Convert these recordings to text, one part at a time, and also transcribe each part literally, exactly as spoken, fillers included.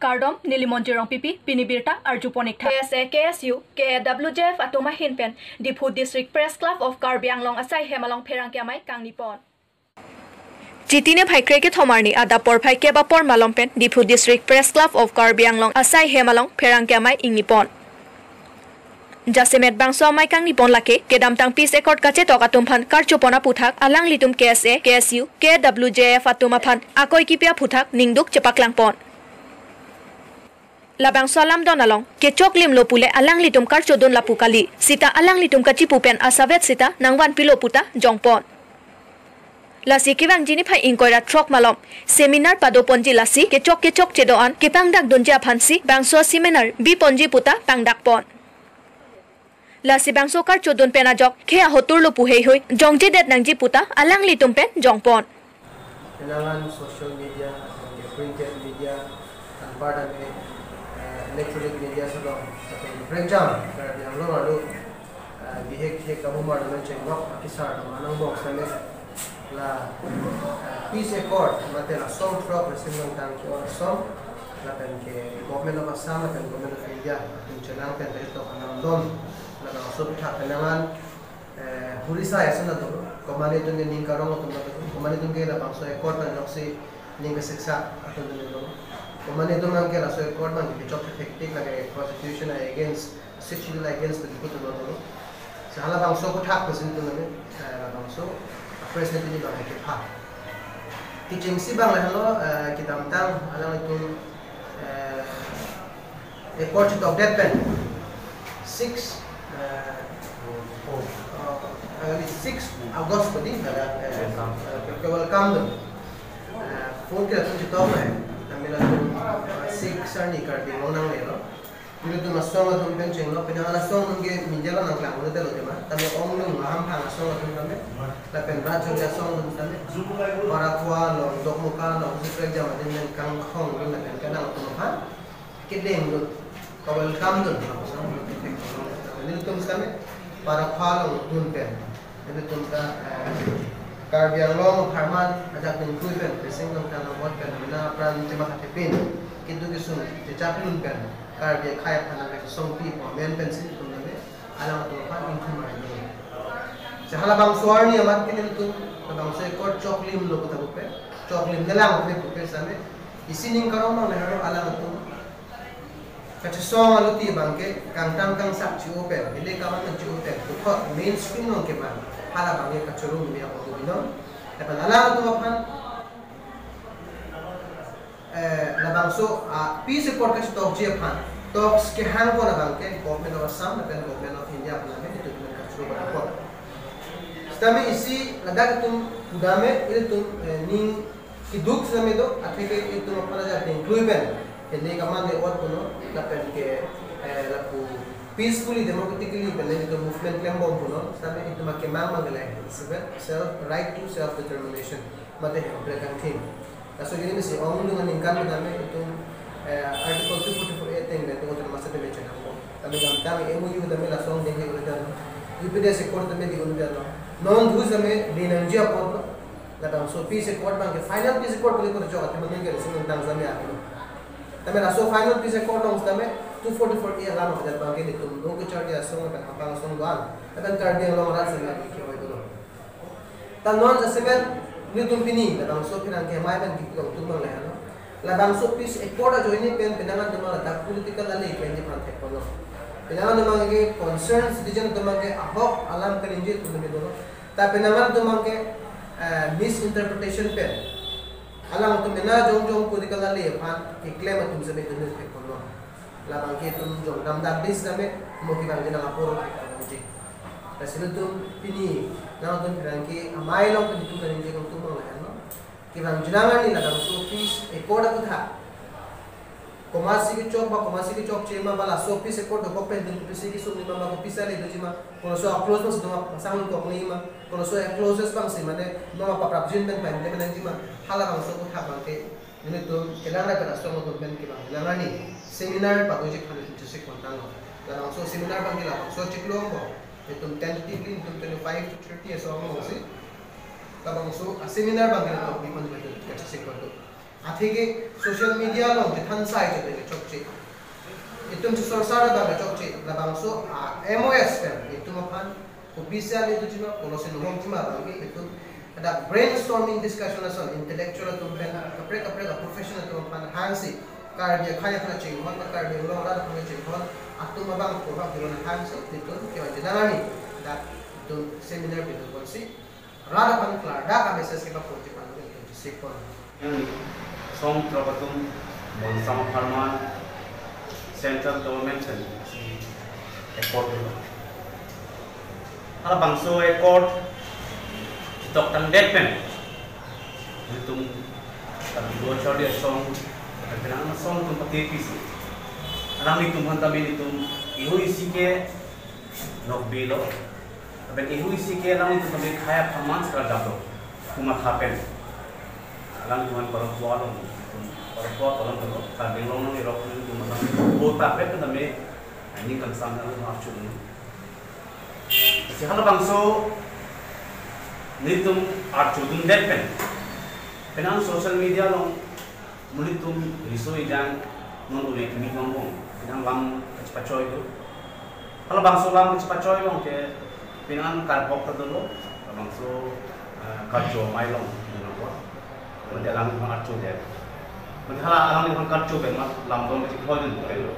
Kardom, neli Monjir Rongpipi, pini birta arjupon ik tha. K S A, K S U, K A W J F atum ahin pen Diphu District Press Club of Karbi Anglong asai hem along pherangke amei kangni pon. Chiti niphai kre kethom arni adap porphai kep apor malom pen Diphu District Press Club of Karbi Anglong asai hem along pherangke amei ingni pon. Jasemet bangso amei kangni pon lake kedamtang peace accord kachetok atum aphan karcho pon aphuthak alanglitum K S A, K S U, K W J F atum aphan akoi kipi aphuthak ningduk chepaklang pon. Labangso alamdon along kechoklimlo pule alanglitum karchodun lapu kali, sita alanglitum kachipu pen asavet sita nangvanpilo puta jongpon. Lasi kevangji niphai ingkoi ra throk malom seminar padoponji, lasi kechok kechokche do-an kepangdakdunji aphansi bangso seminar biponji puta pangdakpon. Lasi bangso karchodun pen ajok khei ahoturlo pu heihui jongjedet nangji puta alanglitum pen jongpon. Kenalan social media, printed media, anparta me, eh, electronic media solo, breakdown, Karbi Anglong arlo, eh, bihek hek kamu mar naman chenglok, akisar naman ang box naman, la, eh, peace accord, mate la som throk resim nangtang ke or som, lapen ke Government of Assam, lapen Government of India, atum chelang pen beto kanang don, labangso aphuthak kenalan, eh, Hurisa ya sana do, komane atum ke ning karong atum do, komane atum ke labangso accord na joksi ning kesiksa atum do. Komane atum ke laso accord mang kechok effective lake constitution against, sixth schedule against begitu tu nonton. Sehala bangso aphuthak pesin tu nami, eh, bangso press meet ini bang ke pha. Kechengsi bang lahenlo, eh, kedamtang alanglitum, eh, accord chetok det pen six, eh, eh, six August padi, eh, eh, ke welcome dun. Eh, phone ke latum chetok hai, kami latum, eh, six arni Karbi Anglong nanglelo. Nelitum asong atum pen chenglo, penang asong atum ke media along nangklang, udah telo tema. Tame onglung ahamphang asong atum tame, lapen rat chonja asong atum tame, Parakhua along, Dokmoka along, Suprek Jamatin dan Kangkhong, lapen Kanang atum aphan kedeng dun, ka-welcome dun, asong atum ke. Nelitum tame Parakhua along dun pen. Nelitum ta, eh, Karbi Anglong apharman ajak ningkui pen, pesing nang tanang bot pen, mina apran chema kate pin. Keduk kesung, chechak lun pen, Karbi akhei aphan nang kesong pi, po men pensi nelitum nang, alangtum aphan ingthum ai dun. Sehala bangso arni amat ke nelitum, labangso accord choklimlo puta pupe, choklim nelang pupe pupe same, isi ning karong mang neharo alangtum kachesong aluti abang ke kangtang kangsak chi-o pen, hile kaman chi-o pen, puthot mainstream along keman, hala abang ke kachoro mimi ako tu binon. Lapen alangtum aphan, eh, labangso, ah, peace accord kachetokji aphan, talks kehang pon abang ke Government of Assam lapen Government of India aphan amen itu dengan kachoro pon. Sitame isi ladak atum pudam me, ilitum, eh, ning keduk sitame do, atheke itum aphan ajat ningklui pen, hile kaman le-ot punon, lapen ke, eh, lapu peacefully, democratically, pen itum movement klembom punon, sitame itum akemang mang le, self, right to self determination, mate hemprek angthin. Laso gini mesi onglung aningkan tame itum, eh, Article two forty-four A ateng pen itum autonomous state mention nangpo. Tame dam tame M O U tame laso angdeng ke udah dan, U P D S accord tame di udah dan. Non thu sitame di nangji apot lo. Labangso peace accord abang ke final peace accord kali kote chok athe manu ke resim nang tang sitame api. Tame laso final peace accord along sitame two forty-four A alam ajat abang ke nelitum no kecharli asong lapen hapang asong do-an, lapen Karbi Anglong arat sitame ke oi dolo. Ta non jasemet nelitum pini labangso pherangke amei pen kipi long tum mang le hano. Labangso peace accord ajoine pen penang atum ladak political ale pen di phan thek kono. Penang atum ke concerned citizen atum ke ahok alam kaningje atum ke dolo. Ta penang atum ke, eh, misinterpretation pen alangtum mena jongjong political ale aphan keklem atum sitame dun thek kono. Labang ke itum jongdam dam bis sitame mo kevangji nang apor thek kono ji. Lasi nelitum pini nangtum pherangke amei along pen itum kaningje kangtung mang le hano. Kevangji nang arni labangso peace accord aputhak. Komatsi kechok ba, komatsi kechokche ma ba, laso peace accord dokok pen dun kopisi kesung ni ma ba, kopisi ale doji ma, kono so a-clause ma si doma pasang lun kok ni ma, kono so a-clauses abang si mane doma paprapjin pen pen de menangji ma, halabangso aputhak abang ke nelitum kelang ra pen asong atum pen kevangji nang arni seminar padoji aphan nelitum chesik kontang lo. Labangso seminar abang ke labangso chiklo angbong, itum tentatively itum twenty-five to thirty aso angbong si labangso a-seminar abang ke nelitum biman nelitum kachesik kontu. Atheke social media along chethan sai chot ke chokche. Itum chesor sar abang chokche, labangso a M O S pen itum aphan kopisi ale tu chima, policy nuhong chima abang ke itum ada brainstorming discussion ason intellectual atum pen, kaprek kaprek a profession atum aphan hangsi Karbi akhai aphan chinghon, Karbi Anglong arat aphan chinghon, atum abang ko abang kiron hangsi itum kewan jenang ani dak itum seminar itum policy rat aphan klardak a message kepapo chipalo itum chesik pon. Yang song throk atum bonsam apharman central government pen si accord lo. Halabangso accord chetoktangdet pen itum tanglo charli asong, penang asong atum pati pisi. Alanglitum aphan tame itum ihu isi ke nokbe lo. Lapen ihu isi ke alanglitum tame khei apharman si kardaplo. Komatha pen. Alanglitum aphan parokwa lo. Parokwa kolom lo. Karbi Anglong nang irok nang itum aphan. Bo ta pen tame. Aning kangsam nang ma chun. Si halabangso nelitum arjudundet pen. Penang social media along nelitum riso ejang non une kimi tongbong. Penang lam kachepachoi do. Halabangso lam kachepachoi along ke penang karbok ta dolo. Labangso, eh, karjo mai along. Mate alangliphan arjudet. Mate hala alangliphan karjo pen ma lamdon kachepachoi dun pen lo.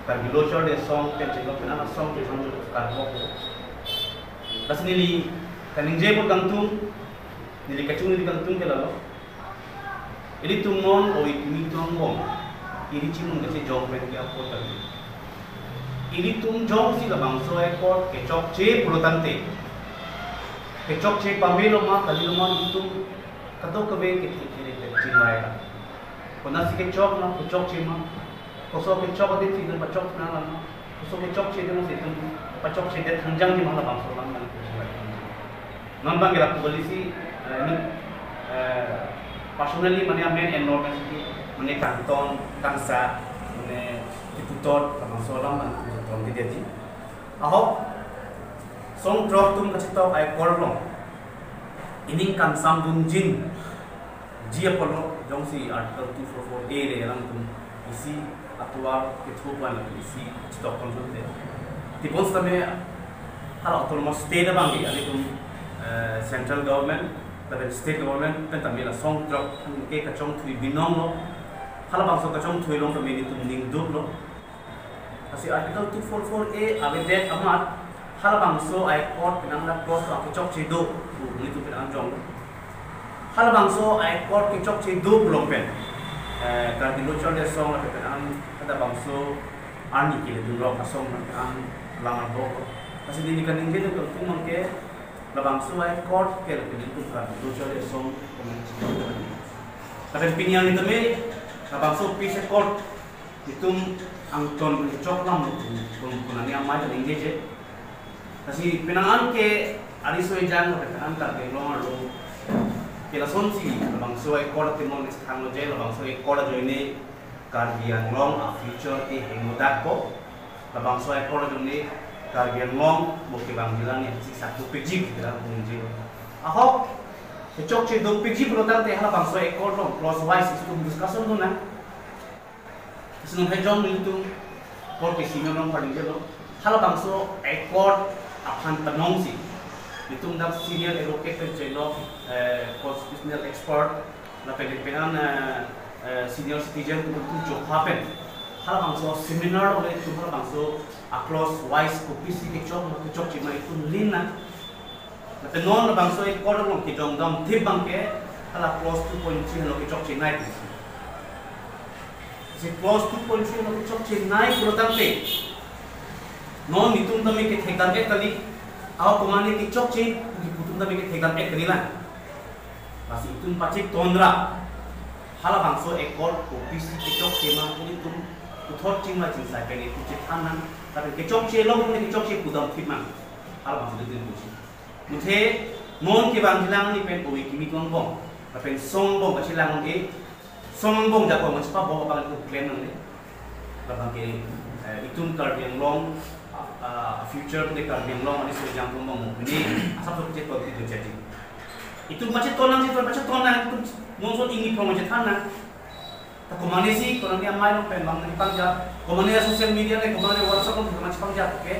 Karbi Lo Charli Asong pen chelo penang asong pen karbok. Lasi neli kaningje pon kangtung, neli kachung neli kangtung ke lalo. Ilitum non ove kimi tongbong, iri chimung kachejong pen ke apot kali. Ilitum jongsi labangso accord kechokche pulo tangte, kechokche pame lo ma kali lo ma itum kadokave kethek kere kechingvai ra. Konatsi kechok ma, kechokche ma, koso kechok adim si itum pachok nang lang ma, koso kechokche adim si itum pachokchedet hangjang ji ma labangso alam nang kechingvai. Non abang ke lapu kali si, eh, I mean, eh, personally mane amen enrollment si mane kangton, kangsa, mane keputot, labangso alam nang kangton kedeti. Ahok, song throk atum kachetok accord along ining kangsam dunjin ji apotlo, jongsi Article two four four A le alangtum isi atovar kethup wan isi chetok konjunte. Tipon setame hala autonomous state abang ke alitum, eh, central government lapen state government pen tame la song throk ke kachongthui binong lo. Halabangso kachongthui along tame nelitum ning duk lo. Lasi Article two four four A avedet amat halabangso accord penang la clause kechokche do pu nelitum penang jong. Halabangso accord kechokche do pulo pen, eh, Karbi Lo Charli Asong lapen penang halabangso arni ke ledun rok asong penang lamar bok. Lasi neli kaningje dun kangtung abang ke labangso accord ke lapen nelitum Karbi Lo Charli Asong penang. Lapen pini arni tame labangso peace accord itum angton chok lam lo pu, pu, pu nani amei ta ningje je. Lasi penang an ke ariso ejang lo, penang an Karbi Anglong arlo ke lasonsi labangso accord atimon nangthanlo je, labangso accord ajoine Karbi Anglong a future ke hingno dak ko. Labangso accord ajoine Karbi Anglong bo kevang jilan ni si satu pejik jilan ningje. Ahok, kechokche do pejik pulo tangte halabangso accord along clause wise itum discussion dun nang. Sinong hejong nelitum kor ke senior along parning jelo. Halabangso accord aphan penong si itum dak senior advocate pen chelo, eh, constitutional expert lapen penang, eh, eh, senior citizen itum chokha pen halabangso seminar ole itum halabangso a clause wise kopisi kechok ma kechokche ma itum lin nang. Lapen non labangso accord along kejong damthip abang ke hala clause two point three along kechokche nai. Si clause two point three along kechokche nai pulo tangte non itum tame kethek dam-et kali, ahok komatne kechokche pu itum tame kethek dam-et kali lang. Lasi itum pachekton ra halabangso accord kopisi kechokche ma pu itum puthot chingvai chingsai pen itum chethan nang, lapen kechokche along ne kechokche pu damthip nang. Halabangso itum pusi. Muthe non kevang jilan ni pen ove kimi tongbong, lapen song angbong kachelang e, song angbong jakong kachepa bom abang itum klem nangne. Labang ke, eh, itum Karbi Anglong, ah, ah, future de Karbi Anglong ariso ejang tongbong mo pini asap so cheton itum cheti. Itum pacheton nang, cheton pacheton nang, itum non son ingni phong chethan nang. Komatne si, komatne amei along pen bang nangpangjap, komatne social media le, komatne WhatsApp along pen nangpangjap ke,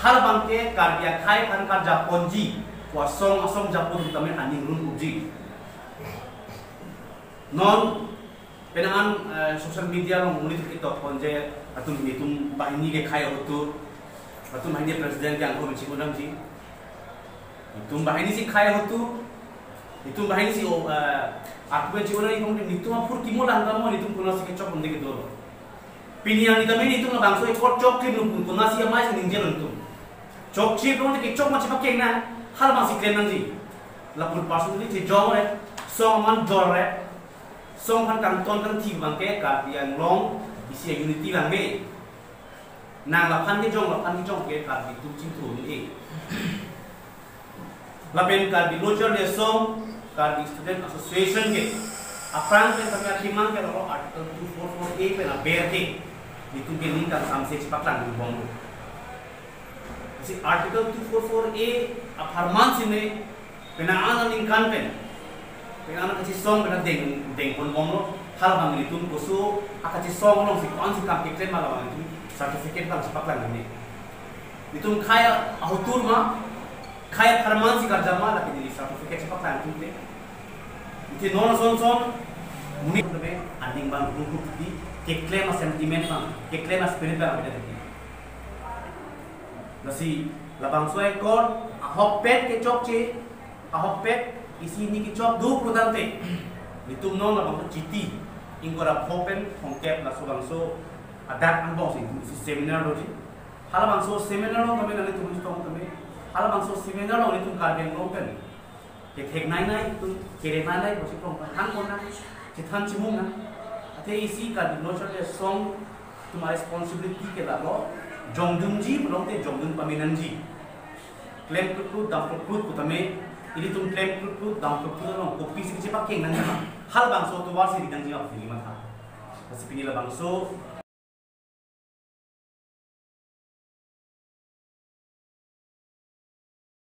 halabang ke Karbi akhei aphan karjap ponji, pu asong asong japo tame aning run uji. Non, penang an, eh, social media along monit ketok ponji, atum nelitum banghini ke khei ahotur, atum banghini president ke angko menchik unam ji. Nelitum banghini si khei ahotur, nelitum banghini si o, eh, aku menchik unam, nelitum, nelitum apor kimolang kamo, nelitum konatsi kechok un-e kedo. Pini arni tame nelitum labangso ekot chok klim lo pu konatsi amei si ningje lo nelitum. Chokche pu te kechok ma chepakeng nang, halabang si klem nangji. Lapu personally chejong re, song aman jor re, song aphan kangton kangthi abang ke Karbi Anglong isi unity lang me. Nang laphan kejong, laphan kejong ke Karbi atum chingthur un-e. Lapen Karbi Lo Charli Asong, Karbi Student Association ke aphrang pen tame athimang ke lo Article two four four A pen aber ke nelitum ke ningkan samse chepaklang bom lo. Lasi Article two four four A apharman si me penang an aningkan pen, penang an kachesong pen deng, deng pon bom lo, halabang nelitum koso akachesong along si ko-an si kam keklem ma labang nelitum certificate abang chepaklang nang me. Nelitum khei ahotur ma, khei apharman si karjap ma, lake neli certificate chepaklang nangtum te. Iti non ason son, monit tame aning abang hukum di, keklem a-sentiment abang, keklem a-spirit abang beda di. Lasi labangso ekot, ahokpet kechokche, ahokpet isi hini kechok do putangte, nelitum non labangso Chiti ingkoi ra pho pen thomkep laso bangso adak angbong si, si seminar doji. Halabangso seminar along tame nanglitum chetong tame, halabangso seminar along nelitum Karbi Anglong pen kethek nei nei, itum kere nei nei pusi prong phan hang pon nang, chethan chimung nang. Athe isi Karbi Lo Charli Asong atum a-responsibility ke lalo, jongdunji pulote jongdun pame nangji. Klem krut krut, dam krut krut pu tame, ilitum klem krut krut, dam krut krut along kopisi kechepakeng nangji ma, halabangso tovar si ri nangji ma pu neli matha. Lasi pini labangso